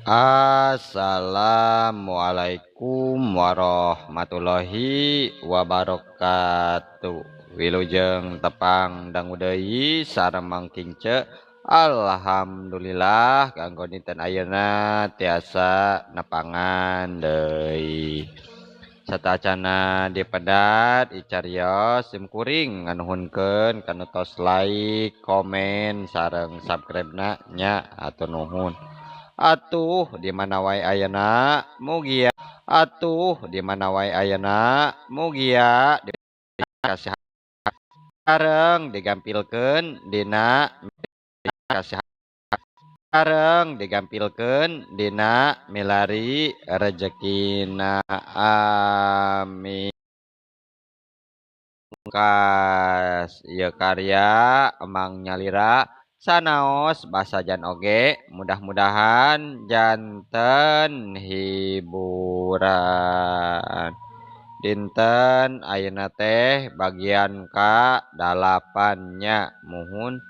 Assalamualaikum warahmatullahi wabarakatuh. Wilujeng tepang dangu deui sareng Mang Kince. Alhamdulillah kanggo dinten ayeuna tiasa nepangan deui. Satacana dipedat icarios sim kuring nganuhunkeun kanu tos like, komen sareng subscribe-na nya atur nuhun. Atuh di mana wae ayeuna mugia atuh di mana wae ayeuna mugia dikasih sareng digampilkeun dina kasih sareng digampilkeun dina milari rejekina amin. Kas ieu karya Emang Nyalira sanaos basajan oge mudah-mudahan janten hiburan. Dinten ayeuna teh bagian ka 8 nya muhun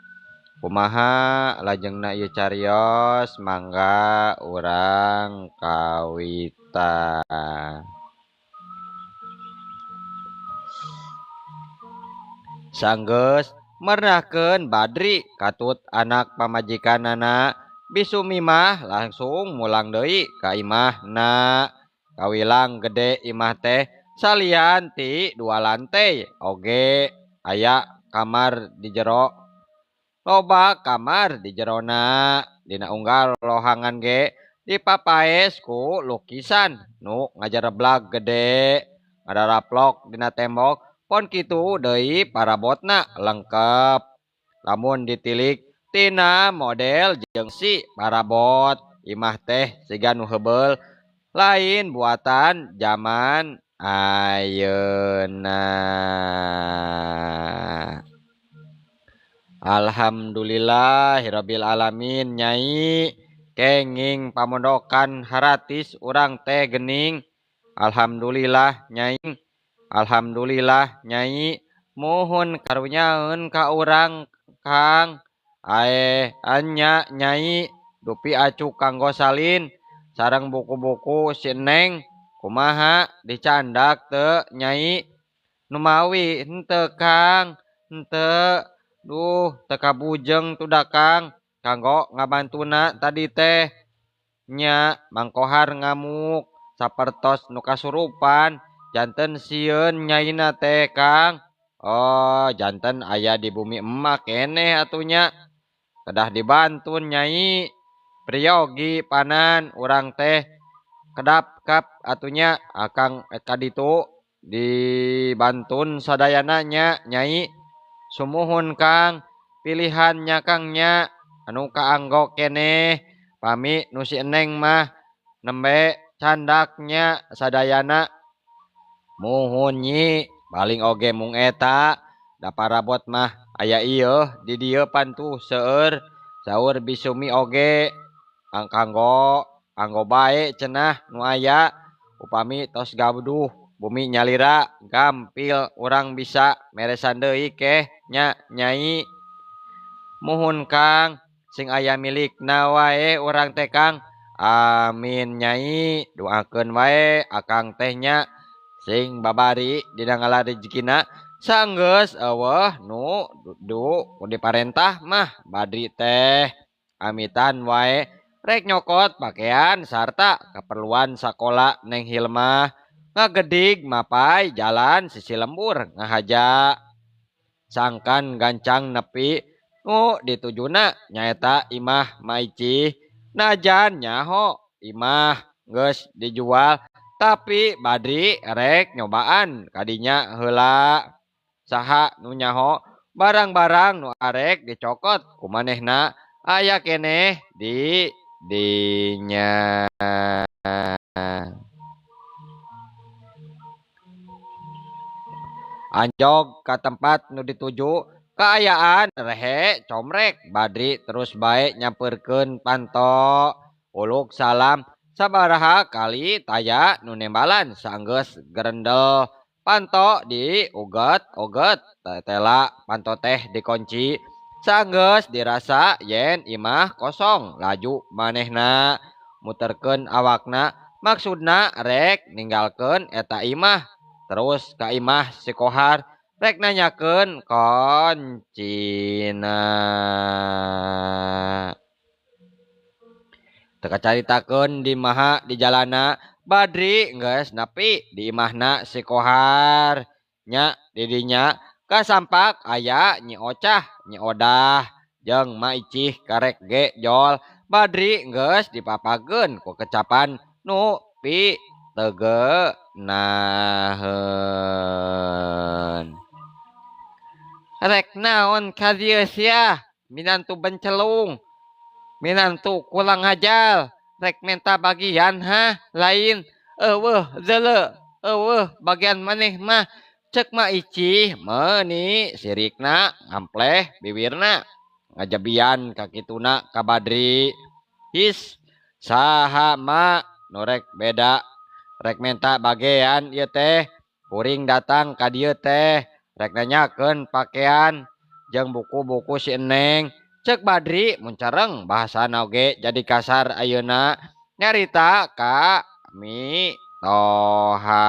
kumaha lajengna ieu carios mangga urang kawitan. Sanggeus mernahkeun Badri katut anak pamajikanana Bisumi mah langsung mulang deui ka imahna. Kawilang gede imah teh salian ti 2 lantai oge aya kamar di jero. Loba kamar di jerona dina unggal lohangan ge dipapaes ku lukisan nu ngajareblag gede ngadaraplok dina tembok. Pon kitu deui parabotna lengkep lamun ditilik tina model jeung si parabot imah teh siga nu heubeul lain buatan zaman ayeuna. Alhamdulillahirabbil alamin nyai kenging pamondokan haratis urang teh gening. Alhamdulillah nyai. Alhamdulillah nyai muhun karunyaeun ka urang Kang. Ae anya nyai dupi acuk kanggo salin sareng buku-buku si Neng kumaha dicandak teu nyai numawi henteu Kang henteu duh teu kabujeng tuh Kang kanggo ngabantuna tadi teh nya Mang Kohar ngamuk sapertos nu kasurupan janten sieun nyaina teh Kang. Oh janten aya di bumi emak keneh atunya kedah dibantun nyai priyogi panan urang teh kedap kap atunya akang kaditu dibantun sadayana nya nyai sumuhun Kang pilihannya Kang nya anu kaanggo keneh pami nu si Eneng mah nembe candaknya sadayana muhun nyi paling oge mung eta da parabot mah aya ieu di dieu pan tuh seueur saur Bisumi oge kanggo anggo bae cenah nu aya upami tos gaduh bumi nyalira gampil urang bisa meresan deui keh nya nyai muhun Kang sing aya milikna wae urang teh Kang amin nyai doakeun wae akang teh nya sing babari dina ngala rejekina sanggeus eueuh nu du diparentah mah Badri teh amitan wae rek nyokot pakaian sarta keperluan sakola Neng Hilmah ngagedig mapai jalan sisi lembur ngahaja sangkan gancang nepi nu ditujuna nyaeta imah Maici najan nyaho imah geus dijual tapi Badri rek nyobaan kadinya heula saha nu nyaho barang-barang nu arek dicokot kumanehna aya keneh di dinya. Anjog ka tempat nu dituju kaayaan rehe comrek Badri terus bae nyamperkeun panto uluk salam sabaraha kali taya nu nembalan sanggeus gerendel panto di uget-uget tela panto teh dikunci Sanggeus dirasa yen imah kosong laju manehna muterkeun awakna maksudna rek ninggalkeun eta imah terus ka imah si Kohar rek nanyakeun koncina. Teu kacaritakeun di maha di jalana Badri geus nepi di imahna si Kohar nya di dinya kasampak aya Nyi Ocah Nyi Odah jeung Ma Icih karek ge jol Badri geus dipapageun ku kecapan nu pi tegeunaheun. Rek naon ka dieu sia minantu bencelung minantu kurang ngajal rek menta bagian ha lain eueuh deuleu eueuh bagian maneh mah cek Ma Icih meuni sirikna ngampleh biwirna ngajabian ka kituna ka Badri. His saha ma nu rek beda rek menta bagean ieu teh kuring datang ka dieu teh rek nanyakeun pakean jeung buku-buku si Eneng cek Badri muncareng bahasana oge jadi kasar ayeuna nyarita ka Mi Toha.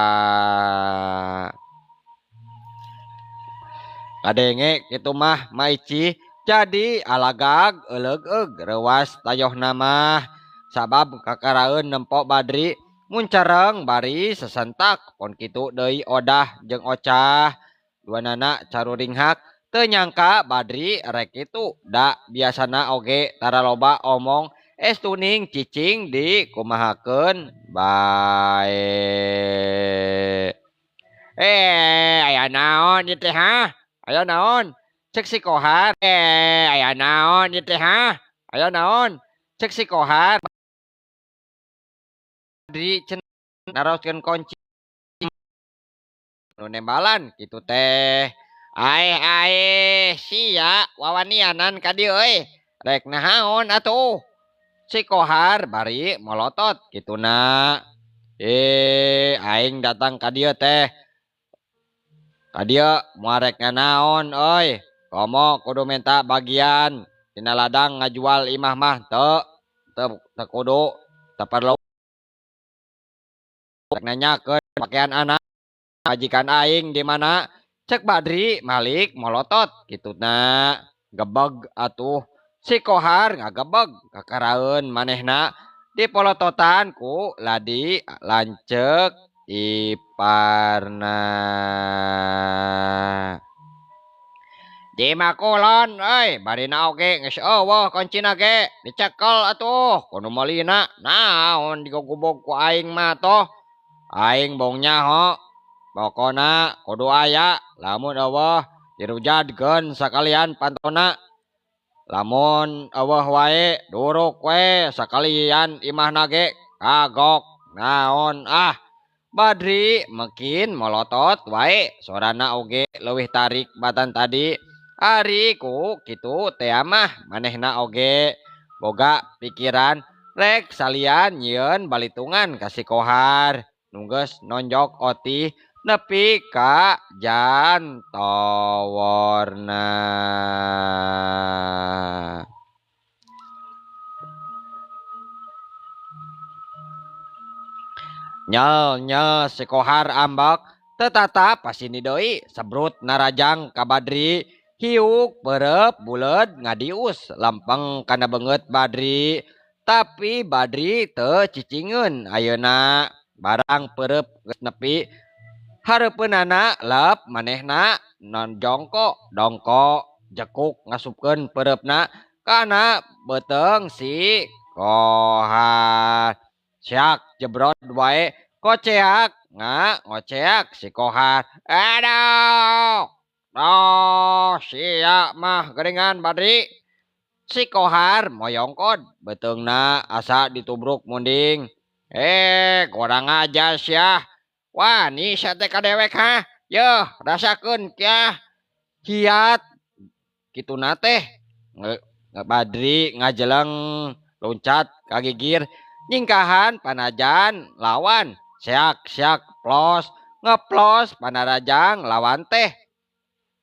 Kadenge kitu mah Ma Icih jadi alagag euleug-eug reuas tayohna mah sabab kakaraeun nempo Badri muncareng bari sesentak pon kitu deui Odah jeung Ocah duanana caruringhak teu nyangka Badri rek kitu da biasana oge tara loba omong estuning cicing di kumahakeun bae. Aya naon ieu teh ha? Aya naon? Cek si Kohar. Aya naon ieu teh ha? Aya naon? Cek si Kohar. Badri cenah naroskeun kunci nu nembalan kitu teh. Aeh aeh sia wawanianan ka dieu euy. Rek nahaon atuh? Si Kohar bari molotot kituna. Aing datang ka dieu teh. Ka dieu moal rek nanaon euy. Komo kudu minta bagian tina ladang ngajual imah mah teu teu kudu teu perlu. Rek nanyakeun pakean anak majikan aing di mana? Cek Badri malik molotot kituna. Gebeg atuh si Kohar ngagebeg kakaraeun manehna dipolototan ku ladi lanceuk iparna. Di makulon euy barina oge geus eueuh kuncina ge dicekel atuh kudu meulina naon digogobog ku aing mah toh aing bong nyaho pokona kudu aya lamun eueuh dirujadkeun sakalian pantona lamun eueuh wae duruk we sakalian imahna ge kagok naon ah. Badri mekin molotot wae sorana oge leuwih tarik batan tadi. Ari ku kitu teh mah manehna oge boga pikiran rek salian nyieun balitungan ka si Kohar nu geus nonjok otih nepi ka jantoworna. Nyel nyel si Kohar ambek tetata pasini deui sebrut narajang ka Badri. Hiuk perep buleud ngadius lempeng kana beungeut Badri. Tapi Badri teu cicingeun ayeuna barang perep geus nepi hareupeunana lep manehna non jongko dongko jekuk ngasupkeun pereupna kana beuteung si Kohar. Siak jebrot wae koceak nga ngoceak si Kohar. Aduh. Oh, sia mah geuningan Badri. Si Kohar moyongkod beuteungna asa ditubruk munding. Kurang aja sia. Wani sia teh ka dewek ha? Yeuh, rasakeun kiah. Hiat kituna teh. Badri ngajeleng loncat ka gigir nyingkahan panajan lawan. Siak-siak plos ngeplos panarajang lawan teh.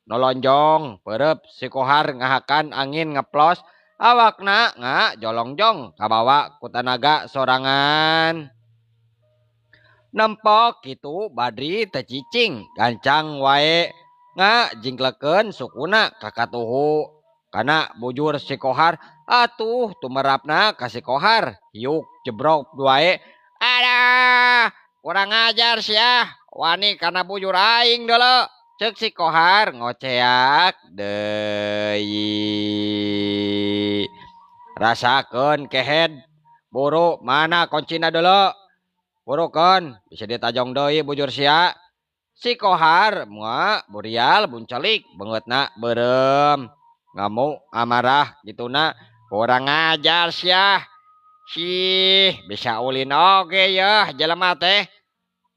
Nolonjong peureub si Kohar ngahakan angin ngeplos awakna ngajolongjong kabawa ku tanaga sorangan. Nempok kitu Badri teu cicing gancang wae ngajingklekeun sukuna ka katuhu. Kana bujur si Kohar atuh tumerapna ka si Kohar hiuk jebrok wae. Adah, kurang ajar sia, wani kana bujur aing deuleu. Ceuk si Kohar ngoceak deui. Rasakeun kehed, buru mana kuncina deuleu. Burukeun bisa ditajong deui bujur sia. Si Kohar moal burial buncelik beungeutna beureum. Ngamuk amarah gituna, kurang ajar sia. Sih bisa ulin oge yeuh jelema teh.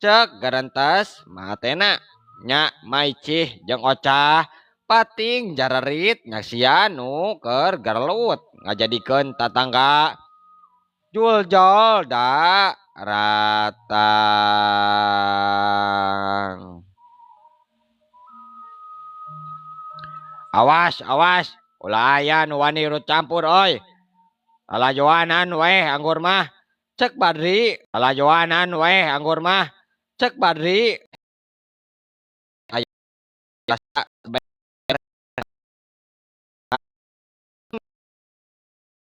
Ceuk gerentes matena. Nya maicih jeung Ocah pating jararit nyaksian nu keur gerelut ngajadikeun tatangga juljol da ratang. Awas awas ulah aya nu wani urut campur euy. Lalajoanan weh anggur mah cek Badri, lalajoanan weh anggur mah cek Badri.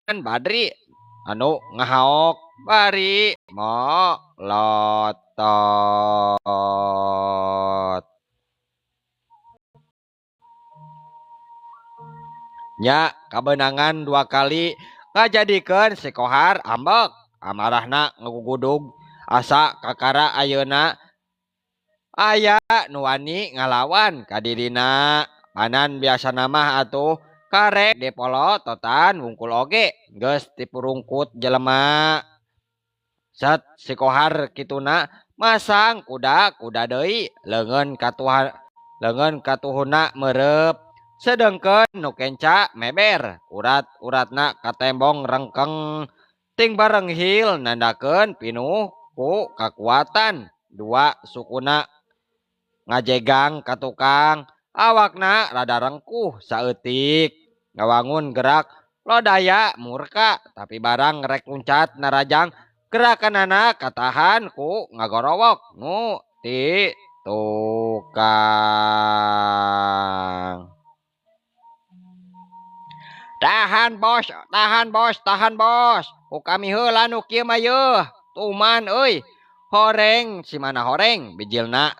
Badri anu ngahaok bari molotot. Nya kabeunangan dua kali ngajadikeun si Kohar ambek, amarahna ngagugudug asa kakara ayeuna aya nu wani ngalawan ka dirina. Panan biasana mah atuh karek dipolototan wungkul oge geus tipurungkut jelema. Set si Kohar kituna masang kuda-kuda deui leungeun katuha, leungeun katuhuna meureup. Sedengkeun nu kenca meber urat-uratna katembong rengkeng ting barenghil nandakeun pinuh ku kakuatan. Dua sukuna ngajegang ka tukang awakna rada rengkuh saeutik ngawangun gerak lodaya murka tapi barang rek luncat narajang gerakanana katahan ku ngagorowok nu ti tukang. Tahan bos, tahan bos, tahan bos. Ku kami heula nu kieu mah yeuh. Tuman euy. Horeng si mana horeng bijilna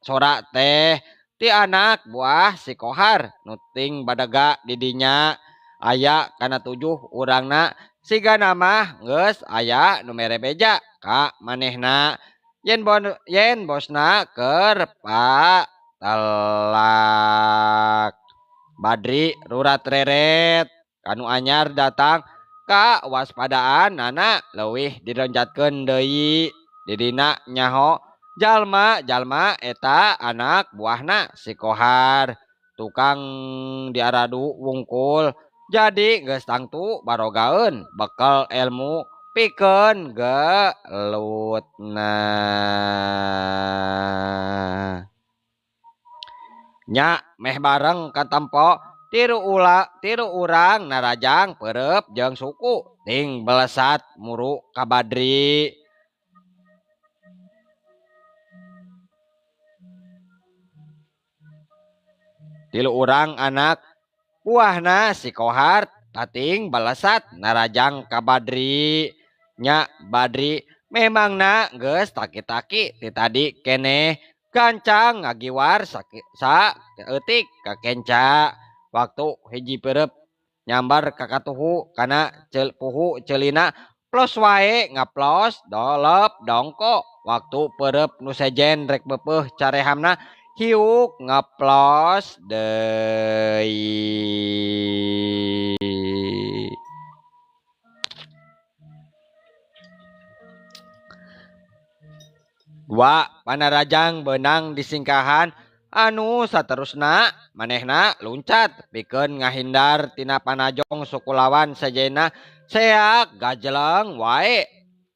sora teh ti anak buah si Kohar nu ting badega di dinya aya kana 7 urangna sigana mah geus aya nu mere beja ka manehna yen bon, yen bosna keur patelak. Badri rurat reret kanu anyar datang ka waspadaan nana leuwih dilonjatkeun deui dirina nyaho jalma jalma eta anak buahna si Kohar tukang diaradu wungkul jadi geus tangtu barogaeun bekel ilmu pikeun gelutna. Nya meh bareng katempo tiru ula tiru urang narajang peureub jeung suku ting belesat muru ka Badri. Tilu urang anak buahna si Kohar tating balesat narajang ka Badri. Nya Badri memangna geus taki-taki ti tadi keneh gancang ngagiwar saeutik ka kenca. Waktu hiji peureub nyambar ka katuhu kana puhu ceulina plos wae ngaplos dolep dongko. Waktu peureub nu sejen rek beupeuh carehamna hiuk ngaplos deui. Dua panarajang beunang disingkahan anu saterusna manehna luncat pikeun ngahindar tina panajong suku lawan sejena seak gajeleng wae.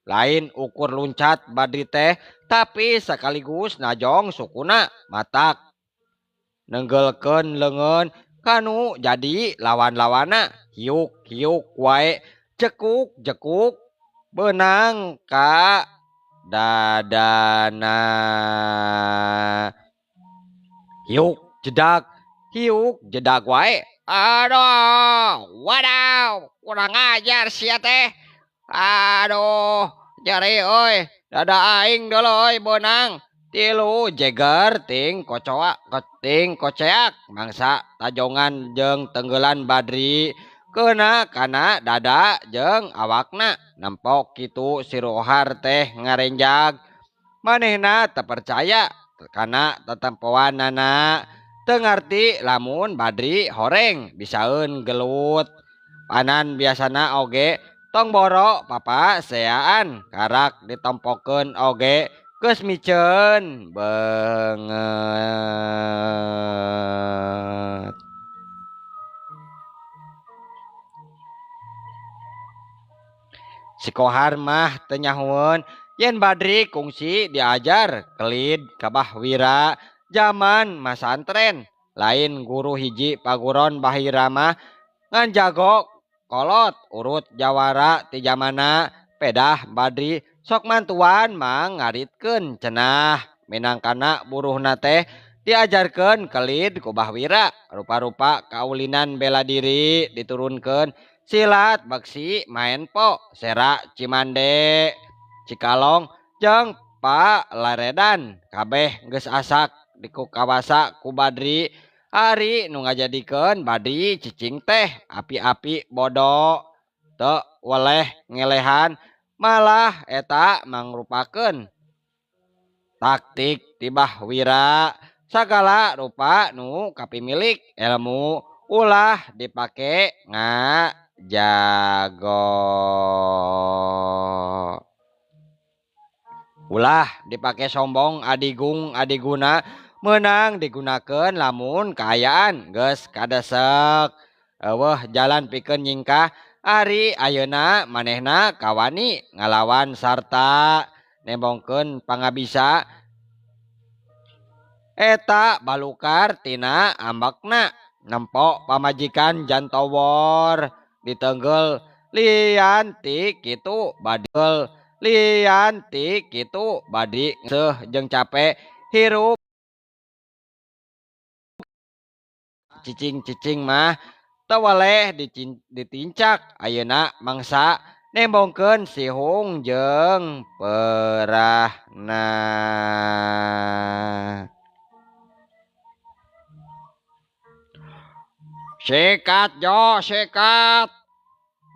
Lain ukur luncat Badri teh tapi sekaligus najong sukuna matak Nenggelkeun leungeun kanu jadi lawan-lawanna hiuk-hiuk wae jekuk-jekuk beunang ka dadana. Hiuk jedag wae. Aduh, wadaw, kurang ajar sia teh. Aduh, jari euy, dada aing deuleu euy beunang. Tilu jeger ting kocoak ting koceak mangsa tajongan jeung tenggelan Badri keuna kana dada jeung awakna nempok kitu si Rohar teh ngarenjag manehna teu percaya kana tetempoanana teu ngarti lamun Badri horeng bisaeun gelut panan biasana oge tong boro papaseaan karak ditompokeun oge geus miceun beungeut. Si Kohar mah teu nyahoeun yen Badri kungsi diajar kelid ka Bah Wira jaman masantren lain guru hiji paguron Bahira mah ngan jago kolot urut jawara ti jamana pedah Badri sok mantuan mang ngaritkeun cenah minangkana buruhna teh diajarkeun kelid ku Bah Wira rupa-rupa kaulinan bela diri diturunkeun silat beksi maenpo sera Cimande Cikalong jeung Palaredan kabeh geus asak dikukawasa ku Badri ari nu ngajadikeun Badri cicing teh api-api bodo teu weleh ngelehan malah eta mangrupakeun taktik ti Bah Wira sagala rupa nu kapimilik ilmu ulah dipake ngajago ulah dipake sombong adigung adiguna meunang digunakeun lamun kaayaan geus kadesek eueuh jalan pikeun nyingkah ari ayeuna manehna kawani ngalawan sarta nembongkeun pangabisa eta balukar tina ambekna nempo pamajikan jantowor ditenggel lian ti kitu badel lian ti kitu badi seuh jeung cape hirup cicing-cicing mah teu weleh ditincak ayeuna mangsa nembongkeun sihung jeung perahna. Sikat jo sikat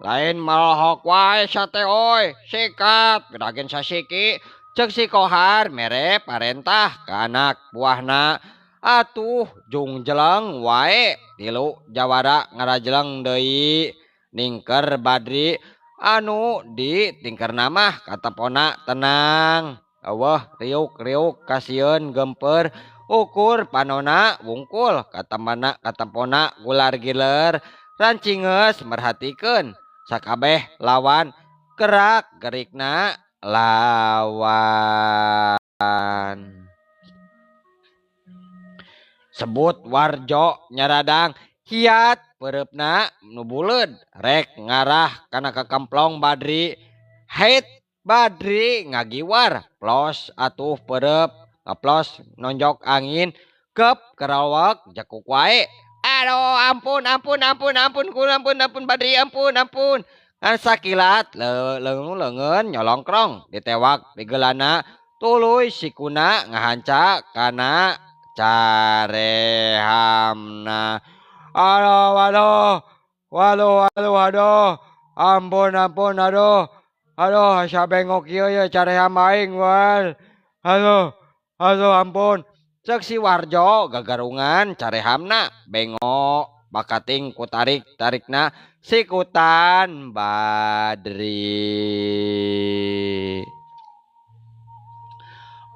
lain malohok wae sate oi sikat gedagen sasiki ceuk si Kohar mere parentah ka anak buahna atuh jung jeleng wae tilu jawara ngarajeleng deui ningker Badri anu di tingkerna mah katepona tenang eueuh riuk-riuk kasieun gemper ukur panona wungkul katemana katempona gular giler rancingeus merhatikeun sakabeh lawan gerak gerikna lawan. Sebut Warjo nyaradang hiat peureupna nu buleud rek ngarah kana kakemplong Badri heit Badri ngagiwar plos atuh peureub ngaplos nonjok angin kep kerawak jakuk wae. Aduh ampun ampun ampun ampun kun ampun ampun Badri ampun ampun ngan sakilat leungeun nyolongkrong ditewak pigeulana tuluy sikuna ngahanca kana carehamna. Aduh aduh waduh aduh aduh ampun ampun aduh aduh asa bengok ieu ye careham aing wan aduh aduh ampun ceuk si Warjo gagarungan carehamna bengok bakating ku tarik tarikna sikutan Badri.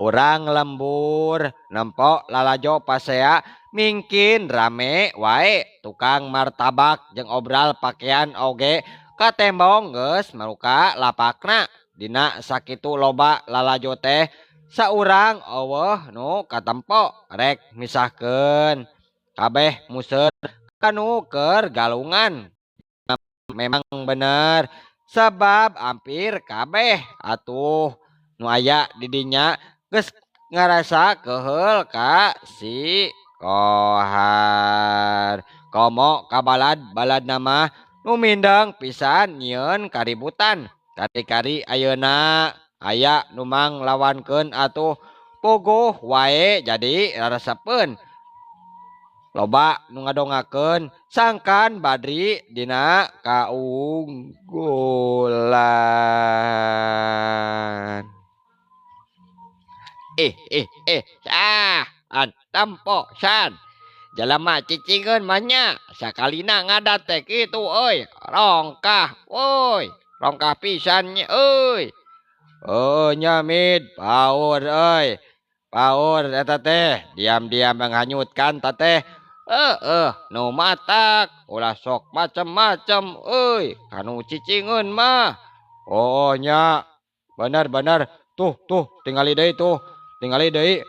Urang lembur nempok lalajo pasea mingkin rame wae tukang martabak jeung obral pakaian oge katembong geus maruka lapakna dina sakitu loba lalajo teh saurang eueuh nu katempo rek misahkeun. Kabeh museur kanu keur galungan. Memang bener sebab hampir kabeh atuh nu aya di dinya geus ngarasa keheul ka si Kohar. Komo ka balad-balad mah nu mindeng pisan nyieun kaributan. Kari-kari ayeuna aya nu manglawankeun atuh puguh wae jadi raresepeun. Loba nu ngadongakeun sangkan Badri dina kaunggulan. Ah tempo san. Jalma cicingeun mah nya sakalina ngadat teh kitu euy. Rongkah euy, rongkah pisan nya euy. Oh nya mid paur euy. Paur eta teh diam-diam menghanyutkan ta teh. Nu matak ulah sok macem-macem euy kanu cicingeun mah. Oh nya bener-bener tuh tingali deui tuh, tingali deui.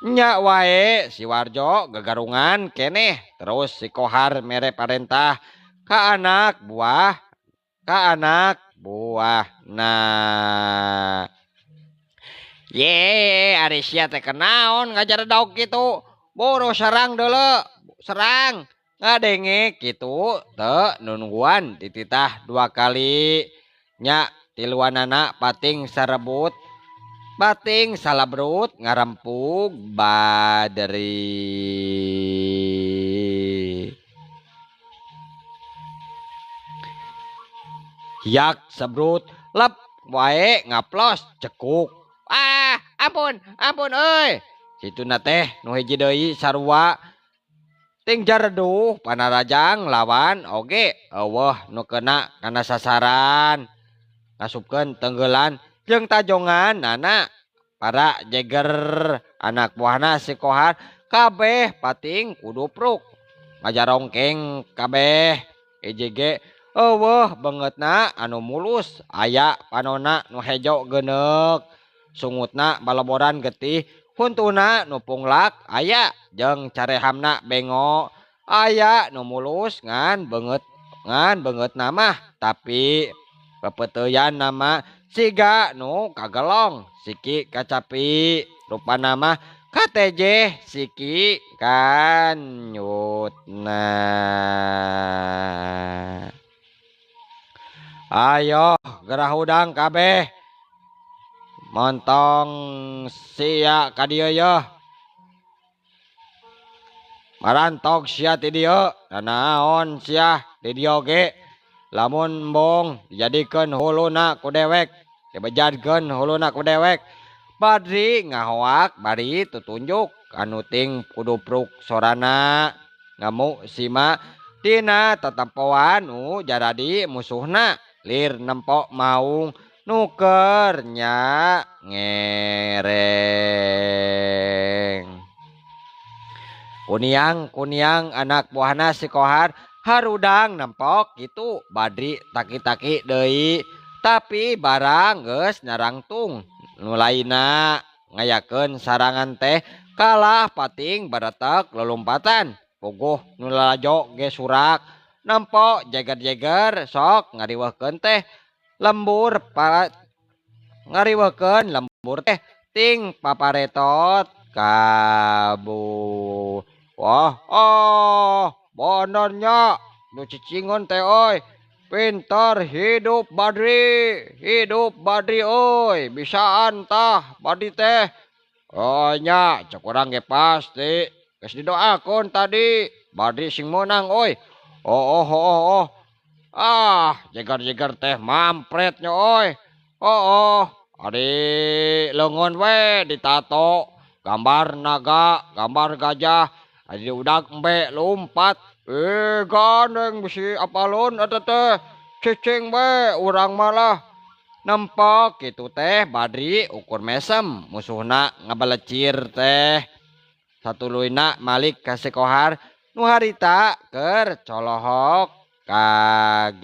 Nya wae si Warjo gegarungan keneh terus si Kohar mere parentah ka anak buahna. Ye ari sia teh kenaon ngajaredog kitu. Boro serang deuleu, serang ngadenge kitu teu nungguan dititah 2 kali. Nya tiluanana pating sarebut, bating salabrut ngarempug Badri. Hiak sebrut lep wae ngaplos cekuk. Ah, ampun, ampun euy. Situna teh nu hiji deui sarua ting jareduh panarajang lawan oge eueuh nu kena kana sasaran. Ngasupkeun tenggelan jeung tajongan nana para jeger anak buahna si Kohar kabeh pating kudupruk ngajarongkeng kabeh hiji ge eueuh beungeutna anu mulus aya panona nu hejo geuneuk sungutna baloboran getih huntuna nu punglak aya jeung carehamna bengo aya nu mulus ngan beungeutna mah tapi pepeteuyan nama siga nu kagelong siki kacapi rupana mah kateje siki kanyutna. Ayo gerah hudang kabeh montong sia ka dieu yeuh. Marantog sia ti dieu nanaon sia di dieu ge. Lamun embung dijadikeun huluna ku dewek, dibejadkeun huluna ku dewek. Badri ngahoak bari tutunjuk anu ting kudupruk sorana ngamuk sima tina tetempoan nu jaradi musuhna lir nempok maung nuker nya ngereng. Kuniang-kuniang anak buahna si Kohar harudang nempok gitu Badri taki-taki deui tapi barang geus nyarangtung nu lainna ngayakeun sarangan teh kalah pating baretek lulumpatan puguh nu lalajo ge surak nempok jeger-jeger sok ngariweuhkeun teh lembur ngariweuhkeun lembur teh ting paparetot kabu. Wah oh benernya nu cicingon teh oi. Pintar hidup Badri oi. Bisaan tah Badri teh. Oh nya cek urang ge pasti geus didoakeun tadi Badri sing meunang oi. Oh oh oh oh. Ah jeger-jeger teh mampretnya oi. Oh oh ari leungeun we ditato gambar naga, gambar gajah. Ari udak embe lompat. Gandeng bisi apalun eta teh cicing we urang malah nempok kitu teh Badri ukur mesem musuhna ngabelecir teh satuluyna malik ka si Kohar nu harita keur colohok kaget.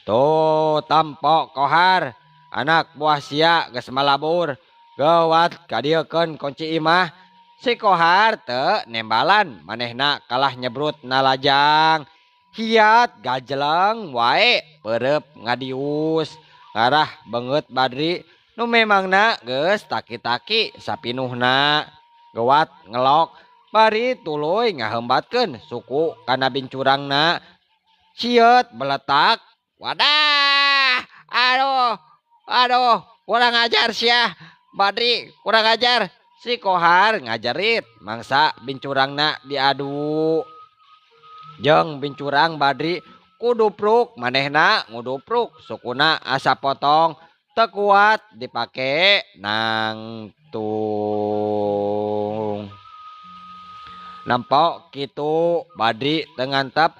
Tuh tampok Kohar anak buah sia geus malabur Gawat kadieukeun kunci imah. Si Kohar teu nembalan manehna kalah nyebrut nalajang. Hiat gajeleng wae peureup ngadius ngarah beungeut Badri nu memangna geus taki-taki sapinuhna. Gawat ngelok bari tuluy ngaheumbatkeun suku kana bincurangna. Cieut beletak. Wadah, aduh, aduh, kurang ajar sia Badri, kurang ajar. Si Kohar ngajerit mangsa bincurangna diadu. Jeung bincurang Badri kudupruk manehna ngudupruk sukuna asa potong teu kuat dipake nangtung. Nempo kitu Badri teu ngantep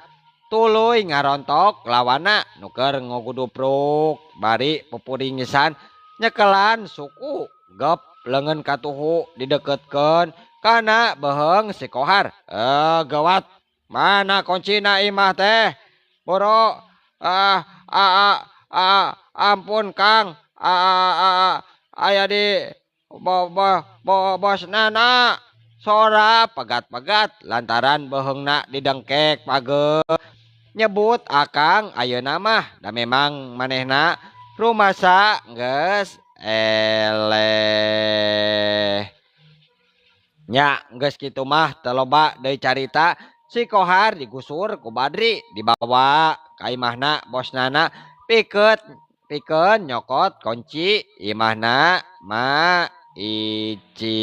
tuluy ngarontok lawanna nu keur ngudupruk bari pupuringisan nyekelan suku gep leungeun katuhu dideketkeun kana beuheung si Kohar. Gawat mana kuncina imah teh boro ampun Kang aya di bosnana. Sora pegat-pegat lantaran beuheungna didengkek pageuh nyebut akang ayeuna mah da memang manehna rumasa geus eleh. Nya geus kitu mah teu loba deui carita. Si Kohar digusur ku Badri dibawa ka imahna bosnana pikeun nyokot kunci imahna Ma Ici.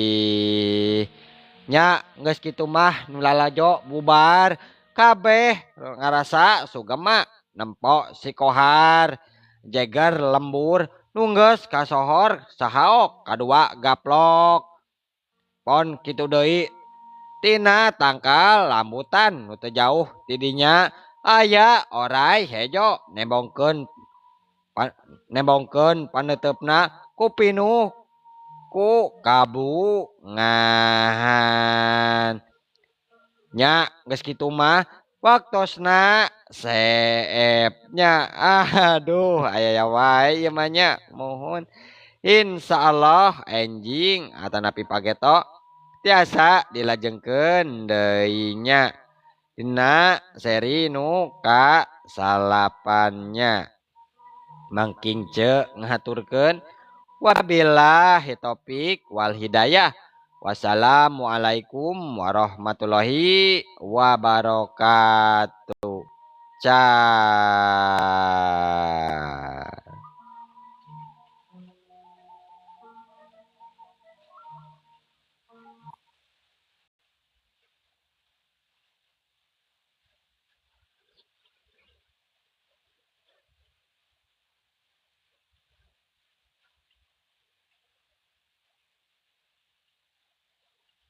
Nya geus kitu mah nu lalajo bubar kabeh ngarasa sugema nempo si Kohar jeger lembur nu geus kasohor sahaok kadua gaplok. Pon kitu deui tina tangkal lambutan nu teu jauh ti dinya aya orai hejo nembongkeun paneuteup ku pinuh ku kabungahan. Nya geus kitu mah waktosna seep nya. Aduh aya wae ieu mah nya muhun. Insyaallah enjing atanapi pageto tiasa dilajengkeun deui nya dina seri nu ka-9 nya. Mangking ce ngahaturkeun wabillahi taufik wal hidayah. Wassalamualaikum warahmatullahi wabarakatuh. Cah.